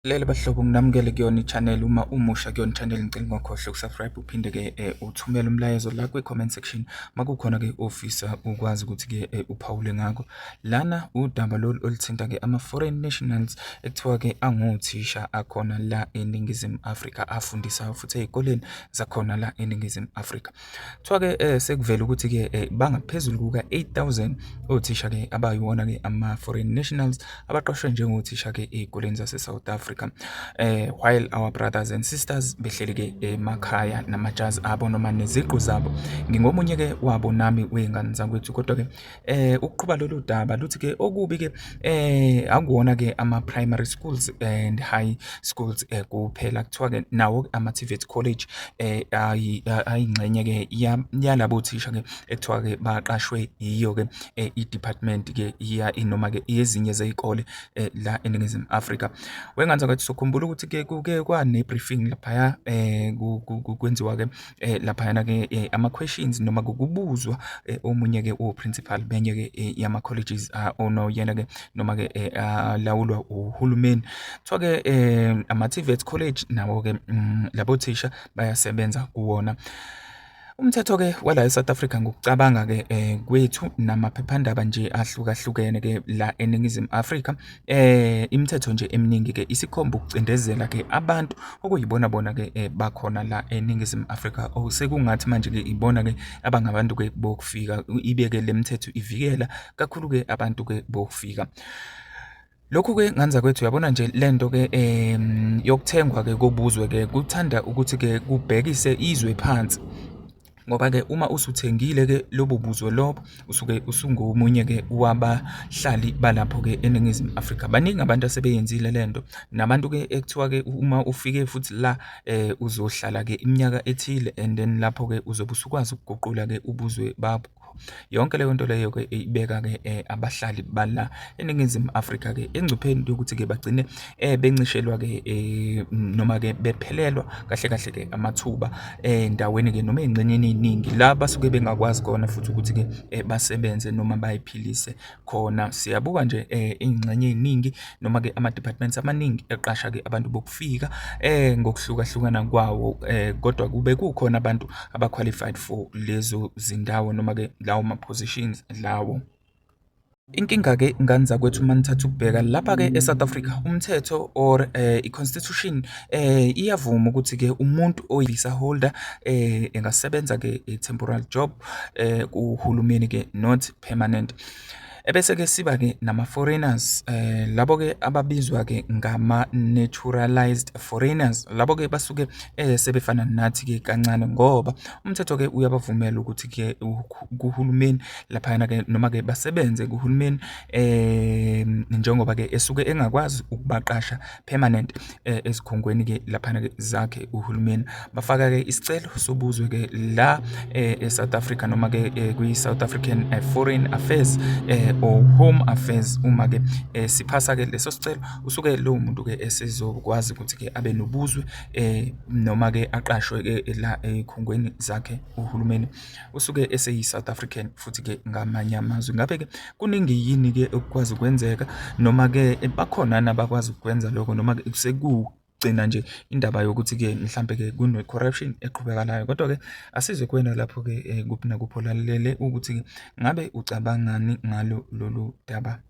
Lele bahlobo, nginamukele kuyona i-channel. Uma umusha kuyona i-channel, ngicela ungakhohlwa ukusubscribe, uphinde-ke uthumele umlayezo la kwi-comment section makukhona-ke ofisa ukwazi ukuthi-ke uphawule ngakho. Lana udaba lolu oluthinta-ke ama-foreign nationals ekuthiwa-ke angothisha akhona la eNingizimu Afrika, afundisayo futhi ey'koleni zakhona la eNingizimu Afrika. Kuthiwa-ke sekuvele ukuthi-ke bangaphezulu kuka-8000 othisha-ke abayiwona-ke ama-foreign nationals abaqashwe njengothisha-ke ey'koleni zase-South Africa, while our brothers and sisters behleli-ke emakhaya namajazi abo noma neziqu zabo. Ngingomunye-ke wabo nami wey'ngane zakwethu, kodwa-ke ukuqhuba lolu daba luthi-ke okubi-ke akuwona-ke ama-primary schools and high schools kuphela, kuthiwa-ke nawo ama-TVET college ayingxenye-ke yalabo thisha-ke ekuthiwa-ke baqashwe yiyo-ke i-department-ke noma-ke ezinye zey'kole la eNingizimu Afrika. Wengane zakwethu, sokhumbula ukuthi-ke kuke kwane-briefing laphaya, kwenziwa-ke laphayana-ke ama-questions noma kubuzwa omunye-ke o-principal benye-ke yama-colleges onoyena-ke noma-ke alawulwa uhulumeni. Kuthiwa-ke ama-TVET college nawo-ke labo thisha bayasebenza kuwona. Umthetho-ke wala e-South Africa, ngokucabanga-ke kwethu namaphephandaba nje ahlukahlukene-ke la eNingizimu Afrika, imithetho nje eminingi-ke isikhomba ukucindezela-ke abantu okuyibona bona-ke bakhona la eNingizimu Afrika. Sekungathi manje-ke ibona-ke abangabantu-ke bokufika, ibe-ke le mithetho ivikela kakhulu-ke abantu-ke bokufika. Lokhu-ke, ngane zakwethu, uyabona nje le nto-ke yokuthengwa-ke kobuzwe-ke kuthanda ukuthi-ke kubhekise izwe phansi, ngoba-ke uma usuthengile-ke lobo buzwe lobo, usuke usungomunye-ke wabahlali balapho-ke eNingizimu Afrika. Baningi abantu asebeyenzile le nto, nabantu-ke ekuthiwa-ke uma ufike futhi la uzohlala-ke iminyaka ethile and then lapho-ke uzobe usukwazi ukuguqula-ke ubuzwe bakho. Yonke leyo nto leyo-ke ibeka-ke abahlali bala eNingizimu Afrika-ke engcupheni yokuthi-ke bagcine bencishelwa-ke noma-ke bephelelwa kahle kahle-ke amathuba endaweni-ke noma ey'ngxenyeni ey'ningi la basuke bengakwazi khona futhi ukuthi-ke basebenze noma bay'philise khona. Siyabuka nje iy'ngxenye ey'ningi noma-ke ama-departments amaningi eqasha-ke abantu bokufika ngokuhlukahlukana kwawo, kodwa kube kukhona abantu aba-qualified for lezo zindawo noma-ke lawo ma-positions lawo. Inkinga-ke, ngane zakwethu, uma nithatha ukubheka lapha-ke e-South Africa, umthetho or i-constitution iyavuma ukuthi-ke umuntu oyi-visa holder engasebenza-ke i-temporal job kuhulumeni-ke, not permanent. Ebese-ke siba-ke nama-foreigners, labo-ke ababizwa-ke ngama-naturalized foreigners. Labo-ke basuke sebefana nathi-ke kancane, ngoba umthetho-ke uyabavumela ukuthi-ke kuhulumeni laphayana-ke noma-ke basebenze kuhulumeni, njengoba-ke esuke engakwazi ukubaqasha permanent ezikhungweni-ke laphana-ke zakhe uhulumeni. Bafaka-ke isicelo sobuzwe-ke la e-South Africa noma-ke kwi-South African Foreign Affairs or Home Affairs. Uma-ke siphasa-ke leso sicelo, usuke lowo muntu-ke esezokwazi ukuthi-ke abe nobuzwe noma-ke aqashwe-ke la ey'khungweni zakhe uhulumeni, usuke eseyi-South African futhi-ke ngamanye amazwi. Ngabe-ke kuningi yini-ke okukwazi ukwenzeka, noma-ke bakhona yini abakwazi ukukwenza lokho, noma-ke sekugcina nje indaba yokuthi-ke mhlampe-ke kune-corruption eqhubekalayo? Kodwa-ke asizwe kuwena lapho-ke kuphi nakuphi olalele ukuthi ngabe ucabangani ngalo lolu daba.